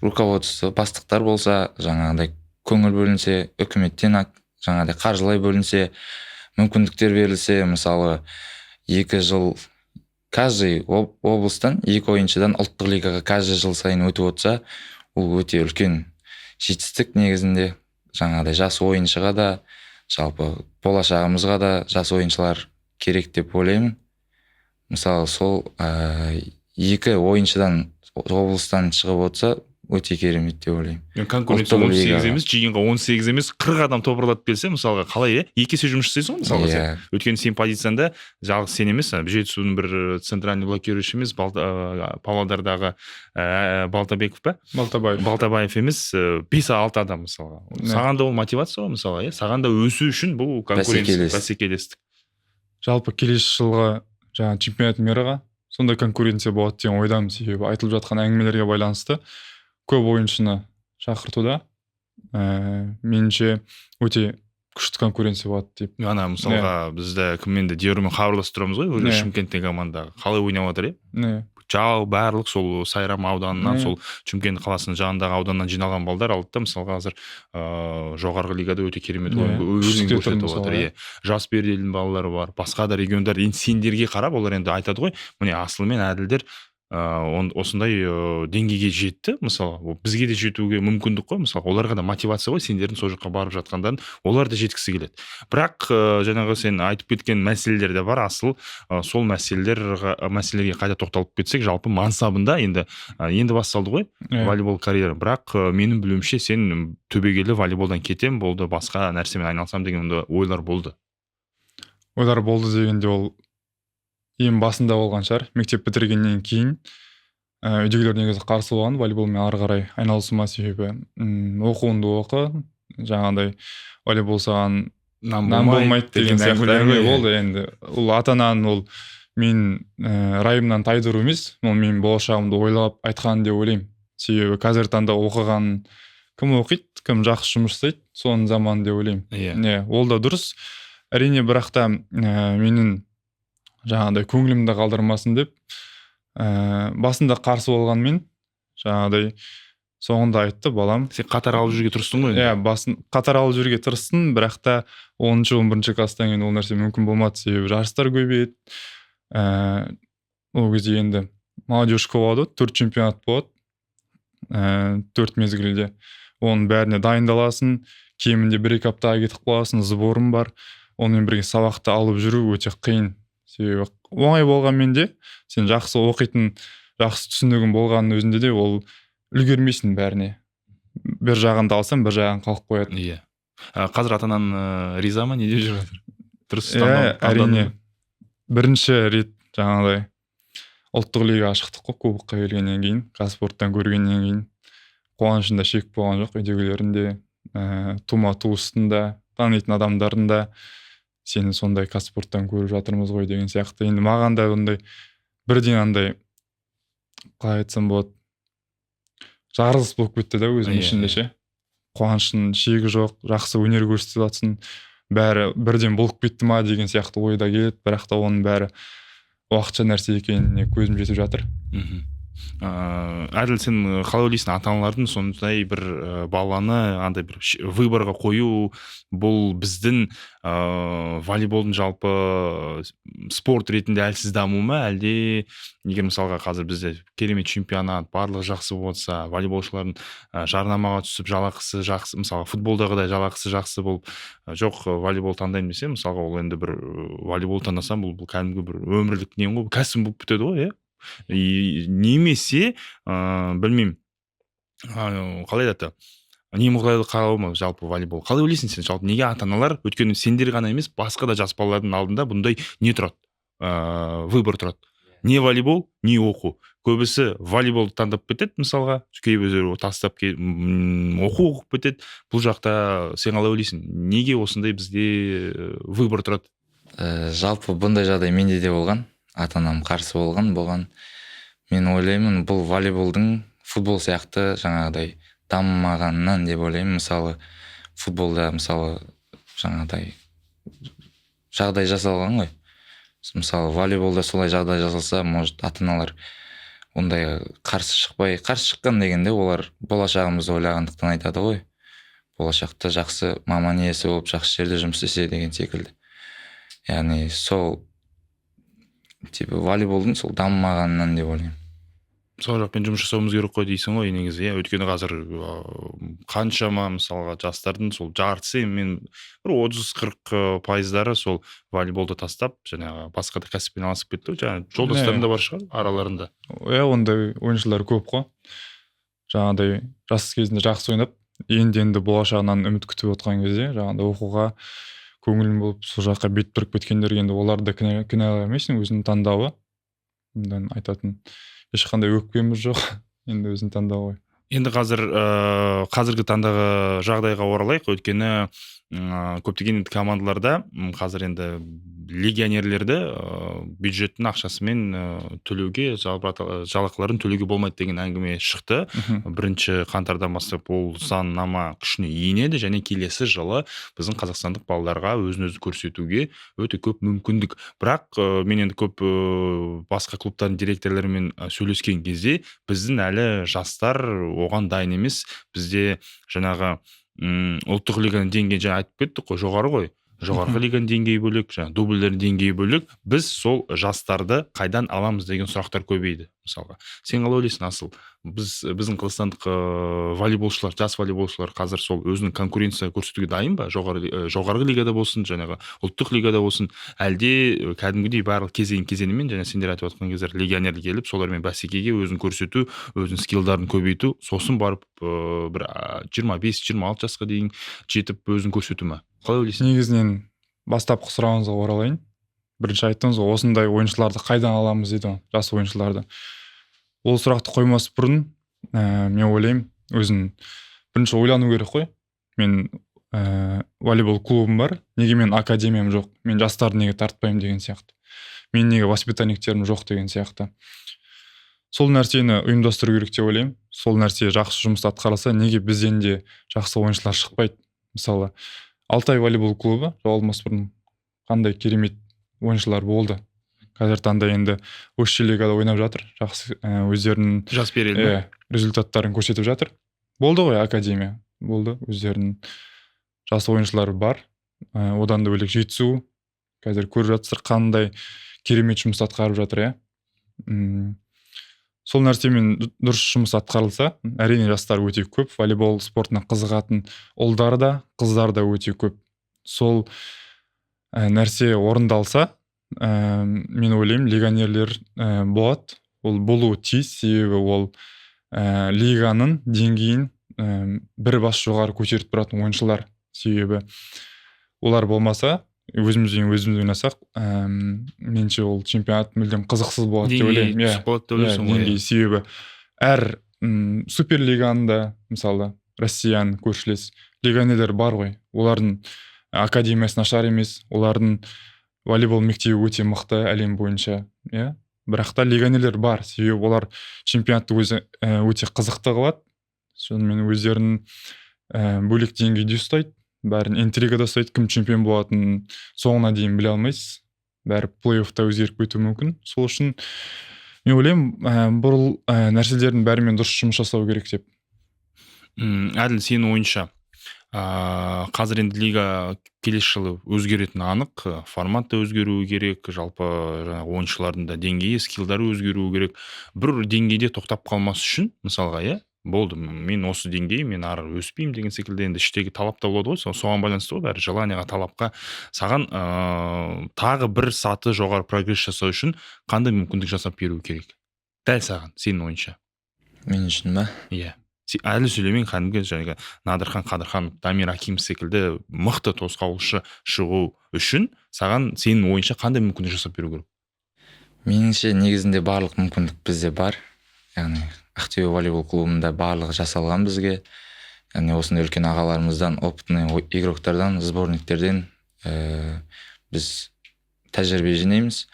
руководство, бастықтар болса, жаңағыдай көңіл бөлінсе, үкіметтен жаңағыдай қаржылай бөлінсе, мүмкіндіктер берілсе, мысалы 2 жыл каждый облыстан 2 ойыншыдан ұлттық лигаға каждый жыл сайын өтіп отырса, ол өте үлкен жетістік негізінде. Жаңағыдай жас ойыншыға да, жалпы болашағымызға да жас ойыншылар керек деп ойлаймын. Мысалы сол 2 ойыншыдан облыстан шығып отырса, өте керемет деп ойлаймын. Конкуренция 18 емес, жиынға 18 емес, 40 адам топырлатып келсе, мысалға қалай, 2 есе жұмыс жасайсың ғой мысалға сен. Өйткені сен позицияңда жалғыз сен емес, Жетісудың бір центральный блокирующий емес, Павлодардағы Балтабеков па? Балтабаев. Балтабаев емес, 5-6 адам мысалға. Саған да ол мотивация ғой мысалға, саған да өсу үшін бұл конкуренция, бәсекелестік. Жалпы келесі жылғы жаңа чемпионат мираға сондай конкуренция болады деген ойдамын, себебі айтылып жатқан әңгімелерге байланысты көп ойыншыны шақыртуда, меніңше өте күшті конкуренция болады деп. Ана мысалға бізді кіммен де Диормен хабарласып тұрамыз ғой, өзі Шымкенттегі команда қалай ойнап жатыр, иә? Жау барлық сол Сайрам ауданынан, сол Шымкент қаласының жанындағы ауданнан жиналған балдар алды да, мысалға қазір жоғарғы лигада өте керемет ойын көрсетіп жатыр, иә. Жас Берделдің балалары бар, басқа да региондар. Енді сендерге қарап олар енді айтады ғой, міне Асыл мен Әділдер осындай деңгейге жетті, мысалы бізге де жетуге мүмкіндік қой, мысалы оларға да мотивация ғой, сендердің сол жаққа барып жатқандарын олар да жеткісі келеді. Бірақ жаңағы сен айтып кеткен мәселелер де бар, Асыл, сол мәселелерге қайта тоқталып кетсек, жалпы мансабында енді басталды ғой волейбол карьера, бірақ менің білуімше сен түбегейлі волейболдан кетем болды, басқа нәрсемен айналысам деген ойлар болды. Ойлар болды дегенде ол ең басында болған шығар. Мектеп бітіргеннен кейін үйдегілер негізі қарсы болған волейболмен ары қарай айналысуыма, себебі оқуыңды оқы, жаңағыдай волейбол саған нан болмайды деген сияқты әңгіме болды. Енді ол ата-ананың ол мен райымнан тайдыру емес, ол менің болашағымды ойлап айтқан деп ойлаймын. Себебі қазіргі таңда оқыған кім оқиды, кім жақсы жұмыс жасайды, соның заманы деп ойлаймын. Иә, ол да дұрыс әрине, бірақ та менің жаңағыдай көңілімді қалдырмасын деп басында қарсы болғанмен жаңағыдай соңында айтты, балам сен қатар алып жүруге тырыстың ғой. Иә, басын қатар алып жүруге тырыстым, бірақ та 10-11 класстан кейін ол нәрсе мүмкін болмады, себебі жарыстар көбейеді. Ол кезде енді молодежка болады, 4 чемпионат болады, 4 мезгілде, оның бәріне дайындаласың, кемінде 1-2 аптаға кетіп қаласың, сборым бар, онымен бірге сабақты алып жүру өте қиын. Себебі оңай болғанмен де сен жақсы оқитын Жақсы түсінігің болғанның өзінде де ол үлгермейсің бәріне. Бір жағында алсаң, бір жағың қалып қояды. Иә. Қазір ата анаң риза ма, не деп жүр қазір? Дұрыс. Иә, әрине. Бірінші рет жаңағыдай ұлттық лигаға шықтық қой, кубокқа келгеннен кейін, Қазспорттан көргеннен кейін қуанышында шек болған жоқ. Үйдегілердің де, тума туыстың да, танитын адамдардың да «Сені сондай Қазспорттан көріп жатырмыз ғой» деген сияқты. Енді маған да ондай бірден андай, қалай айтсам болады, жарылыс болып кетті да өзімнің ішімде ше. Қуаныштың шегі жоқ, жақсы өнер көрсетіп жатсың, бәрі бірден болып кетті ма деген сияқты ой да келеді. Бірақ та оның бәрі уақытша нәрсе екеніне көзім жетіп жатыр. Әділ, сен қалай ойлайсың, ата аналардың сондай бір баланы андай бір выборға қою, бұл біздің волейболдың жалпы спорт ретінде әлсіз дамуы ма, әлде егер, мысалға, қазір бізде керемет чемпионат, барлығы жақсы болса, волейболшылардың жарнамаға түсіп, жалақысы жақсы, мысалға, футболдағыдай жалақысы жақсы болып, жоқ, волейбол таңдаймын десе, мысалға, ол енді бір волейбол таңдасам, бұл кәдімгі бір өмірлік не ғой, кәсіп болып кетеді ғой, иә? И немесе білмеймін, қалай айтады, немқұрайлы қарау ма жалпы волейбол? Қалай ойлайсың сен, жалпы неге ата аналар? Өйткені сендер ғана емес, басқа да жас балалардың алдында бұндай не тұрады, выбор тұрады: не волейбол, не оқу. Көбісі волейболды таңдап кетеді, мысалға, кейбіреулері тастап оқу оқып кетеді. Бұл жақта сен қалай ойлайсың, неге осындай бізде выбор тұрады? Жалпы бұндай жағдай менде де болған, ата анам қарсы болған бұған. Мен ойлаймын, бұл волейболдың футбол сияқты жаңағыдай дамымағанынан деп ойлаймын. Мысалы, футболда, мысалы, жаңағыдай жағдай жасалған ғой. Мысалы, волейболда солай жағдай жасалса, может, ата аналар ондай қарсы шықпай. Қарсы шыққан дегенде, олар болашағымызды ойлағандықтан айтады ғой, болашақта жақсы маман иесі болып, жақсы жерде жұмыс істесе деген секілді. Яғни сол типа волейболдың сол дамымағанынан деп ойлаймын. Сол жақпен жұмыс жасауымыз керек қой дейсің ғой негізі, иә? Өйткені қазір қаншама, мысалға, жастардың сол жартысы, мен бір 30-40 пайыздары сол волейболды тастап, жаңағы басқа да кәсіппен айналысып кетті ғой. Жаңағы жолдастарың да бар шығар араларында. Иә, ондай ойыншылар көп қой, жаңағыдай жас кезінде жақсы ойнап, енді енді болашағынан үміт күтіп отқан кезде жаңағыдай оқуға көңілім болып, сол жаққа бет бұрып кеткендер. Енді оларды да кінәлай алмайсың, өзінің таңдауы. Ондан айтатын ешқандай өкпеміз жоқ, енді өзінің таңдауы ғой. Енді қазір қазіргі таңдағы жағдайға оралайық. Өйткені көптеген енді командаларда қазір енді легионерлерді бюджеттің ақшасымен төлеуге, жалақыларын төлеуге болмайды деген әңгіме шықты. 1 қаңтардан бастап ол заңнама күшіне енеді және келесі жылы біздің қазақстандық балаларға өзін өзі көрсетуге өте көп мүмкіндік. Бірақ мен енді көп басқа клубтардың директорларымен сөйлескен кезде, біздің әлі жастар оған дайын емес. Бізде жаңағы ұлттық лиганың деңгейін жаңа айтып кеттік қой, жоғары ғой. Жоғарғы лиганың деңгейі бөлек, жаңағы дубльдердің деңгейі бөлек. Біз сол жастарды қайдан аламыз деген сұрақтар көбейді. Мысалға, сен қалай ойлайсың, Асыл, біздің қазақстандық волейболшылар, жас волейболшылар қазір сол өзінің конкуренция көрсетуге дайын ба, жоғарғы лигада болсын, жаңағы ұлттық лигада болсын, әлде кәдімгідей барлық кезең кезеңімен және сендер айтып отқан кездер легионер келіп, солармен бәсекеге өзін көрсету, өзінің скиллдарын көбейту, сосын барып бір 25-26 жасқа дейін жетіп өзін көрсету ма? Қалай ойлайсың? Негізінен бастапқы сұрағыңызға оралайын. Бірінші айттыңыз ғой, осындай ойыншыларды қайдан аламыз дейді ғой, жас ойыншыларды. Ол сұрақты қоймас бұрын мен ойлаймын, өзін бірінші ойлану керек қой. Мен волейбол клубым бар, неге мен академиям жоқ, мен жастарды неге тартпаймын деген сияқты, мен неге воспитанниктерім жоқ деген сияқты. Сол нәрсені ұйымдастыру керек деп ойлаймын. Сол нәрсе жақсы жұмыс атқарылса, неге бізден де жақсы ойыншылар шықпайды? Мысалы, Алтай волейбол клубы жабылмас бұрын қандай керемет ойыншылар болды. Қазіргі таңда енді высший лигада ойнап жатыр, жақсы өздерінің Жас береді. Иә, результаттарын көрсетіп жатыр. Болды ғой, академия болды, өздерінің жас ойыншылары бар. Одан да бөлек, Жетісу қазір көріп жатсыздар, қандай керемет жұмыс атқарып жатыр, иә. Сол нәрсемен дұрыс жұмыс атқарылса, әрине, жастар өте көп, волейбол спортына қызығатын ұлдар да, қыздар да өте көп. Сол нәрсе орындалса, мен ойлаймын, легионерлер болады. Ол болуы тиіс, себебі ол лиганың деңгейін бір бас жоғары көтеріп тұратын ойыншылар. Себебі олар болмаса, өзімізбен өзіміз ойнасақ, меніңше, ол чемпионат мүлдем қызықсыз болады деп ойлаймын. Деңгейі түсіп қалады деп иә, ойлайсың ғой? Деңгей, себебі әр суперлиганың да, мысалы, Россияның көршілес легионерлер бар ғой, олардың академиясы нашар емес, олардың волейбол мектебі өте мықты әлем бойынша, иә. Бірақ та легионерлер бар, себебі олар чемпионатты өзі өте қызықты қылады, сонымен өздерін бөлек деңгейде ұстайды, бәрін интригада ұстайды. Кім чемпион болатынын соңына дейін біле алмайсыз, бәрі плей-оффта өзгеріп кетуі мүмкін. Сол үшін мен ойлаймын, бұл нәрселердің бәрімен дұрыс жұмыс жасау керек деп. Әділ, сенің ойыңша, қазір енді лига келесі жылы өзгеретіні анық, формат та өзгеруі керек, жалпы жаңағы ойыншылардың да деңгейі, скиллдары өзгеруі керек. Бір деңгейде тоқтап қалмас үшін, мысалға, иә, болды, мен осы деңгей, мен ары өспеймін деген секілді енді іштегі талап та болады ғой, соған байланысты ғой бәрі, желанияға, талапқа. Саған тағы бір саты жоғары прогресс жасау үшін қандай мүмкіндік жасап беру керек дәл саған, сенің ойыңша? Мен үшін ба? Иә. Әділ Сүлеймен кәдімгі жаңағы Надырхан Қадырханов, Дамир Акимов секілді мықты тосқауылшы шығу үшін саған, сенің ойыңша, қандай мүмкіндік жасап беру керек? Меніңше, негізінде барлық мүмкіндік бізде бар, яғни Ақтөбе волейбол клубында барлығы жасалған бізге, яғни осындай үлкен ағаларымыздан, опытный игроктардан, сборниктерден біз тәжірибе жинаймыз.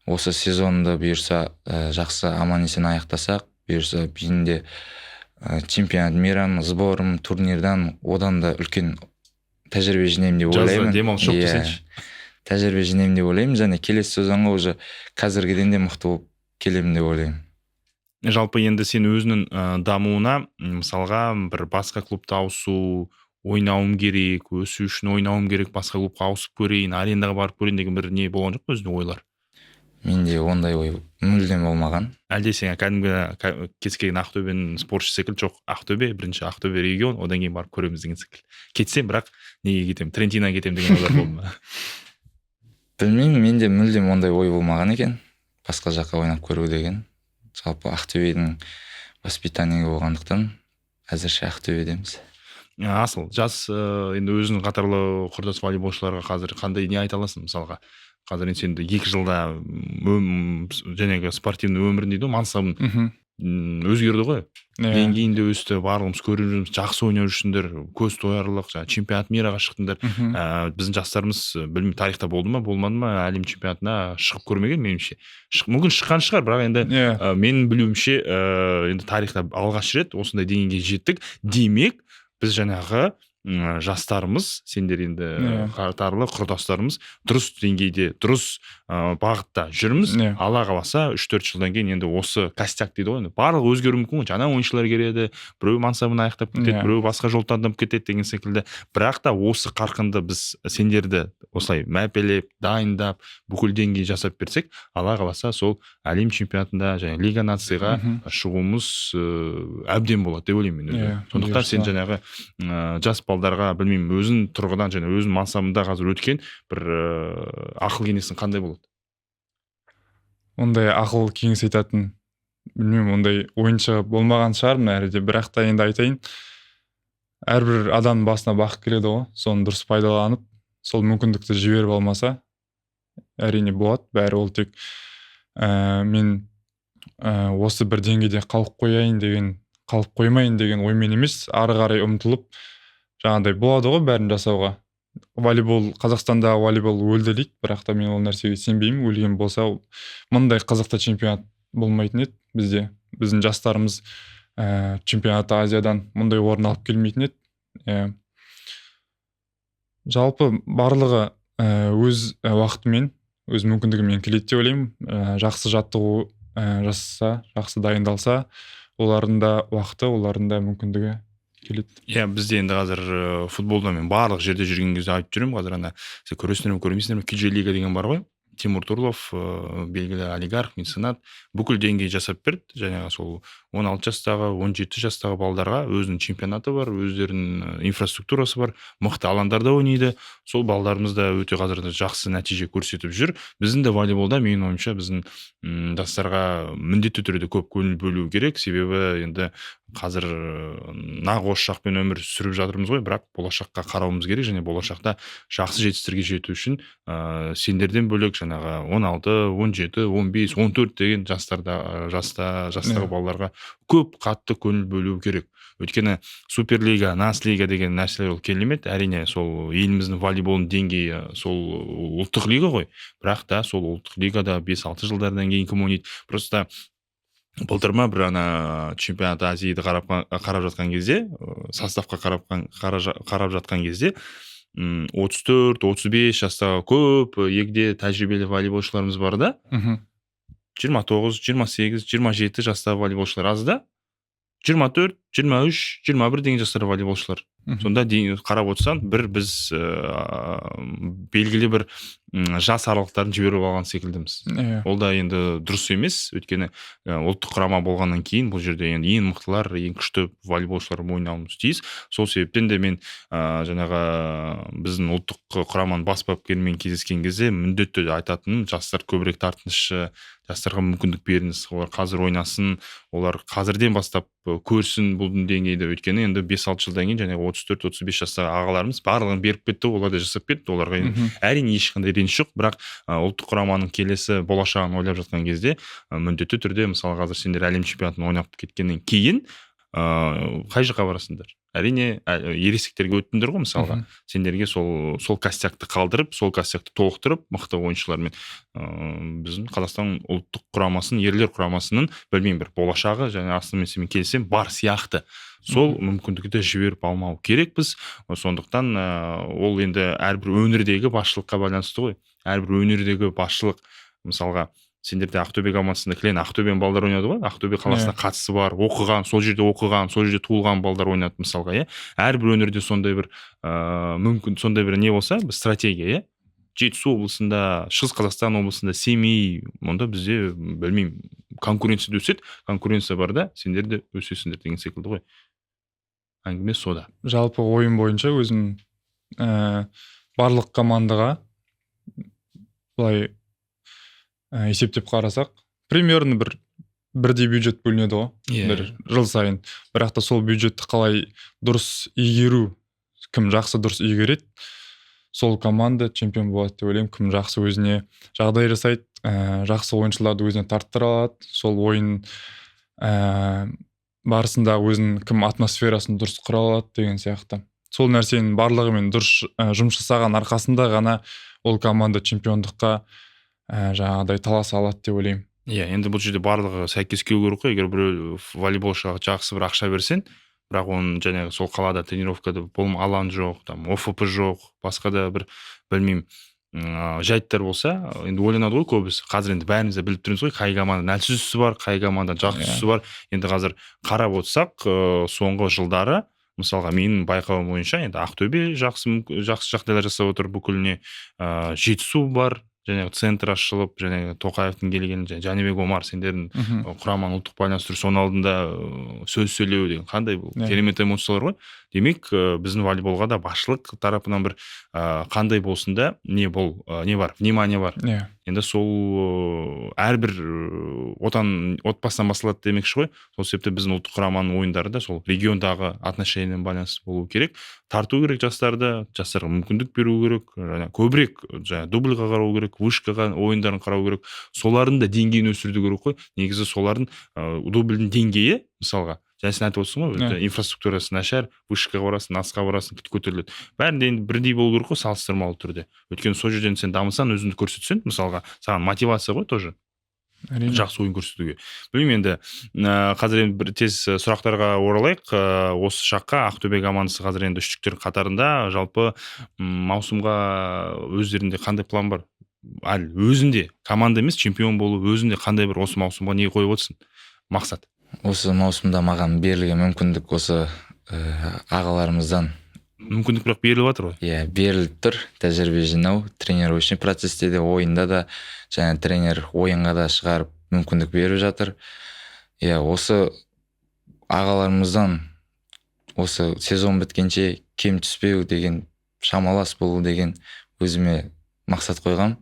Осы сезонды бұйырса, жақсы, аман есен аяқтасақ, бұйырса, менде чемпионат мира, сборым, турнирдан одан да үлкен тәжірибе жинаймын деп Жазда ойлаймын. демалыс жоқ Иә, десеңші. тәжірибе жинаймын деп ойлаймын және келесі сезонға уже қазіргіден де мықты болып келемін деп ойлаймын. Жалпы енді сен өзінің дамуына, мысалға, бір басқа клубта ауысу, ойнауым керек, өсу үшін ойнауым керек, басқа клубқа ауысып көрейін, арендаға барып көрейін деген бір не болған жоқ па, өзіңде ойлар? Менде ондай ой мүлдем болмаған. Әлде сен кәдімгі кез келген Ақтөбенің спортшысы секілді, жоқ, Ақтөбе бірінші, Ақтөбе регион, одан кейін барып көреміз деген секілді, кетсем, бірақ неге кетемін, Трентино кетемін деген ойлар болды ма? Білмеймін, менде мүлдем ондай ой болмаған екен, басқа жаққа ойнап көру деген. Жалпы Ақтөбенің воспитаннигі болғандықтан, әзірше Ақтөбедеміз. Асыл, жас енді өзінің қатарлы құрдас волейболшыларға қазір қандай не айта аласың? Мысалға, қазір енді сен 2 жылда жаңағы спортивный өмірің дейді ғой, мансабың өзгерді ғой, деңгейің де өсті, барлығымыз көріп жүрміз, жақсы ойнап жүрсіңдер, көз тоярлық, жаңағы чемпионат мираға шықтыңдар. Біздің жастарымыз, білмеймін, тарихта болды ма, болмады ма, әлем чемпионатына шығып көрмеген меніңше. Мүмкін шыққан шығар, бірақ енді менің білуімше, енді тарихта алғаш рет осындай деңгейге жеттік. Демек, біз жаңағы жастарымыз, сендер енді қатарлы құрдастарымыз дұрыс деңгейде, дұрыс бағытта жүрміз. Алла қаласа, 3-4 жылдан кейін енді осы костяк дейді ғой, енді барлығы өзгеруі мүмкін ғой, жаңа ойыншылар келеді, біреу мансабын аяқтап кетеді, біреу басқа жол таңдап кетеді деген секілді. Бірақ та осы қарқынды біз сендерді осылай мәпелеп, дайындап, бүкіл деңгей жасап берсек, Алла қаласа, сол әлем чемпионатында және Лига нацияға шығуымыз әбден болады деп ойлаймын мен өзім. Сондықтан сен бұйырса. жаңағы жас балдарға, білмеймін, өзің тұрғыдан және өзің мансабында қазір өткен бір ақыл кеңесің қандай болады? Ондай ақыл кеңес айтатын, білмеймін, ондай ойыншы болмаған шығармын әлі де. Бірақ та енді айтайын, әрбір адамның басына бақыт келеді ғой, соны дұрыс пайдаланып, сол мүмкіндікті жіберіп алмаса, әрине, болады бәрі. Ол тек мен осы бір деңгейде қалып қояйын деген, қалып қоймайын деген оймен емес, ары қарай ұмтылып, жаңағыдай болады ғой бәрін жасауға. Волейбол, Қазақстандағы волейбол өлді дейді, бірақ та мен ол нәрсеге сенбеймін. Өлген болса, мындай қызықты чемпионат болмайтын еді бізде, біздің жастарымыз чемпионат Азиядан мұндай орын алып келмейтін еді. Иә. Жалпы барлығы өз уақытымен, өз мүмкіндігімен келеді деп ойлаймын. Жақсы жаттығу жасаса, жақсы дайындалса, олардың да уақыты, олардың да мүмкіндігі келеді. Иә, бізде енді қазір футболда мен барлық жерде жүрген кезде айтып жүремін. Қазір ана сен көресіңдер ме, көрмейсіңдер ме, KJ лига деген бар ғой. Тимур Турлов, белгілі олигарх, меценат, бүкіл деңгей жасап берді жаңағы сол 16 жастағы, 17 жастағы балдарға өзінің чемпионаты бар, өздерінің инфраструктурасы бар, мықты алаңдарда ойнайды. Сол балдарымыз да өте қазір жақсы нәтиже көрсетіп жүр. Біздің де волейболда, менің ойымша, біздің жастарға міндетті түрде көп көңіл бөлу керек, себебі енді қазір нақ осы шақпен өмір сүріп жатырмыз ғой, бірақ болашаққа қарауымыз керек және болашақта жақсы жетістіктерге жету үшін сендерден бөлек жаңағы 16, 17, 15, 14 деген жастарда жастағы балаларға көп қатты көңіл бөлу керек. Өйткені суперлига, нацлига деген нәрселер ол келмейді. Әрине, сол еліміздің волейболының деңгейі сол ұлттық лига ғой, бірақ та сол ұлттық лигада 5-6 жылдардан кейін кім ойнайды? Просто былтыр ма бір ана чемпионат Азияды қарап жатқан кезде, составқа қарап жатқан кезде 34-35 жастағы көп егде тәжірибелі волейболшыларымыз бар да. 29, 28, 27 жастағы волейболшылар аз да. 24, 23, 21 деген жастар волейболшылар. Сонда қарап отырсаң, бір біз белгілі бір жас аралықтарын жіберіп алған секілдіміз. Ол да енді дұрыс емес, өйткені ұлттық құрама болғаннан кейін бұл жерде енді ең мықтылар, ең күшті волейболшылар ойнауымыз тиіс. Сол себептен де мен жаңағы біздің ұлттық құраманың бас бапкерімен кездескен кезде міндетті түрде айтатыным: жастар көбірек тартыңызшы, жастарға мүмкіндік беріңіз, олар қазір ойнасын, олар қазірден бастап көрсін бұл деңгейді. Өйткені енді 5-6 жылдан кейін жаңағы 34-35 жастағы ағаларымыз барлығын беріп кетті, олар да жасап кетті, оларға әрине ешқандай реніш жоқ, бірақ ұлттық құраманың келесі болашағын ойлап жатқан кезде міндетті түрде, мысалы, қазір сендер әлем чемпионатын ойнап кеткеннен кейін қай жаққа барасыңдар? Әрине, ересектерге өттіңдер ғой, мысалға. Сендерге сол костякты қалдырып, сол костякты толықтырып, мықты ойыншылармен біздің Қазақстан ұлттық құрамасының, ерлер құрамасының, білмеймін, бір болашағы, және Асланмен сенімен келісемін, бар сияқты. Сол мүмкіндікті жіберіп алмау керекпіз. Сондықтан ол енді әрбір өңірдегі басшылыққа байланысты ғой. Әрбір өңірдегі басшылық, мысалға, сендерде Ақтөбе командасында кілең Ақтөбенің балдары ойнады ғой, Ақтөбе қаласына қатысы бар, оқыған, сол жерде оқыған, сол жерде туылған балдар ойнады, мысалға, иә. Әрбір өңірде сондай бір мүмкін, сондай бір не болса, бір стратегия, иә. Жетісу облысында, Шығыс Қазақстан облысында, Семей, онда бізде, білмеймін, конкуренция да өседі, конкуренция бар да, сендер де өсесіңдер деген секілді ғой. Әңгіме сода. Жалпы ойым бойынша өзім барлық командаға былай есептеп қарасақ, примерно бірдей бюджет бөлінеді ғой бір жыл сайын. Бірақ та сол бюджетті қалай дұрыс игеру, кім жақсы дұрыс игереді, сол команда чемпион болады деп ойлаймын. Кім жақсы өзіне жағдай жасайды, жақсы ойыншыларды өзіне тарттыра алады, сол ойын барысында өзінің кім атмосферасын дұрыс құра алады деген сияқты, сол нәрсенің барлығымен дұрыс жұмыс жасаған арқасында ғана ол команда чемпиондыққа жаңағыдай таласа алады деп ойлаймын. Иә, енді бұл жерде барлығы сәйкес келу керек қой. Егер біреу волейболшыға жақсы бір ақша берсең, бірақ оның жаңағы сол қалада тренировкада алаң жоқ, там ОФП жоқ, басқа да бір, білмеймін, жайттар болса, енді ойланады ғой көбісі. Қазір енді бәріміз де біліп тұрмыз ғой, қай команданың әлсіз тұсы бар, қай команданың жақсы тұсы бар. Енді қазір қарап отырсақ, соңғы жылдары, мысалға, менің байқауым бойынша, енді Ақтөбе жақсы жағдайлар жасап отыр бүкіліне, Жетісу бар, жаңағы центр ашылып, жаңағы Тоқаевтың келгені, және Жәнібек Омар сендердің құраманың ұлттық байланыстыру, соның алдында сөз сөйлеу деген қандай бұл керемет эмоциялар ғой. Демек, біздің волейболға да басшылық тарапынан бір қандай болсын да не бұл не бар, внимание бар. Енді сол әрбір отан отбасынан басталады демекші ғой. Сол себепті біздің ұлттық құраманың ойындары да сол региондағы отношениемен байланысты болу керек. Тарту керек жастарды, жастарға мүмкіндік беру керек, жаңа көбірек жаңа дубльға қарау керек, вышкаға ойындарын қарау керек, солардың да деңгейін өсіру керек қой. Негізі солардың дубльдің деңгейі, мысалға, жаңа сен айтып отырсың ғой, инфраструктурасы нашар, вышкаға барасың, насқа барасың, көтеріледі. Бәрінде енді бірдей болу керек қой салыстырмалы түрде. Өйткені сол жерден сен дамысаң, өзіңді көрсетсең, мысалға, саған мотивация ғой тоже. Жақсы ойын көрсетуге. Білмеймін енді, қазір енді бір тез сұрақтарға оралайық. Осы шаққа Ақтөбе командасы қазір енді үштіктер қатарында. Жалпы маусымға өздерінде қандай план бар? Әлі өзінде команда емес, чемпион болу, өзінде қандай бір осы маусымға не қойып отырсың? Мақсат. Осы маусымда маған берілген мүмкіндік осы ағаларымыздан. Мүмкіндік бірақ беріліп жатыр ғой. Иә, беріліп тұр. Тәжірибе жинау, тренировочный процесте де, ойында да, және тренер ойынға да шығарып мүмкіндік беріп жатыр. Иә, осы Ағаларымыздан осы сезон біткенше кем түспеу деген, шамалас болу деген өзіме мақсат қойғам.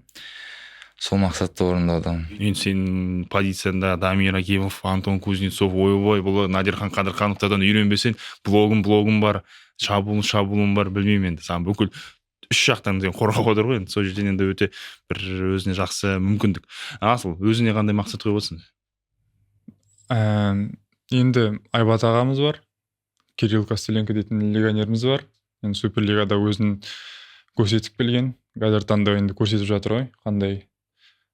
Сол мақсатты орындаудамын. Енді сенің позицияңда Дамир Акимов, Антон Кузнецов, ойбой, бұл Надирхан Қадырхановтардан үйренбесең, блогым бар, шабуылым бар, білмеймін енді. Саған бүкіл үш жақтан сен қорғап отыр ғой енді. Сол жерден енді өте бір өзіне жақсы мүмкіндік. Асыл, өзіне қандай мақсат қойып отырсың? Енді Айбат ағамыз бар, Кирилл Костыленко дейтін легионеріміз бар. Енді суперлигада өзін көрсетіп келген, қазіргі таңда енді көрсетіп жатыр ғой, қандай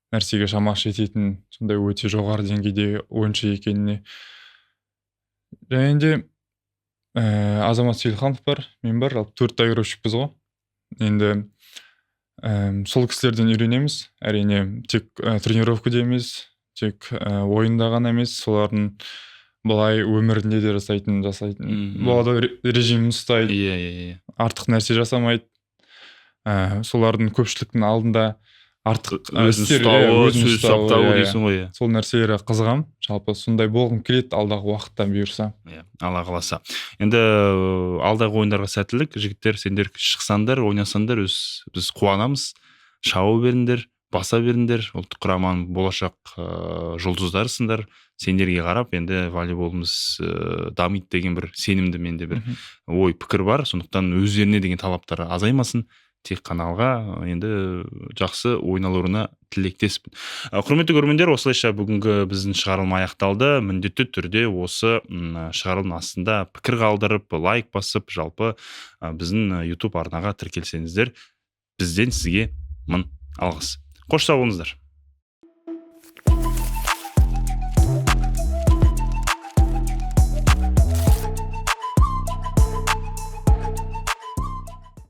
нәрсеге шамасы жететін, сондай өте жоғары деңгейде ойыншы екеніне. Және де Азамат Сейілханов бар, мен бар, жалпы төрт доигровщикпіз ғой. Енді сол кісілерден үйренеміз. Әрине, тек тренировкада емес, тек ойында ғана емес, солардың былай өмірінде де жасайтын болады, режимін ұстайды, иә иә иә артық нәрсе жасамайды. Солардың көпшіліктің алдында артық өзін істер, ұстауы, өзін сөз ұстауы, саптауы иә. дейсің ғой, иә. Сол нәрселерге қызығамын. Жалпы сондай болғым келеді алдағы уақытта, бұйырса. Иә, Алла қаласа. Енді алдағы ойындарға сәттілік, жігіттер. Сендер шықсаңдар, ойнасаңдар, біз қуанамыз. Шауа беріңдер, баса беріңдер. Ұлттық құраманың болашақ жұлдыздарысыңдар. Сендерге қарап енді волейболымыз дамиды деген бір сенімді менде бір ой пікір бар. Сондықтан өздеріне деген талаптары азаймасын, тек қана алға, енді жақсы ойнауларына тілектеспін. Құрметті көрермендер, осылайша бүгінгі біздің шығарылым аяқталды. Міндетті түрде осы шығарылым астында пікір қалдырып, лайк басып, жалпы біздің YouTube арнаға тіркелсеңіздер, бізден сізге мың алғыс. Қош сау болыңыздар.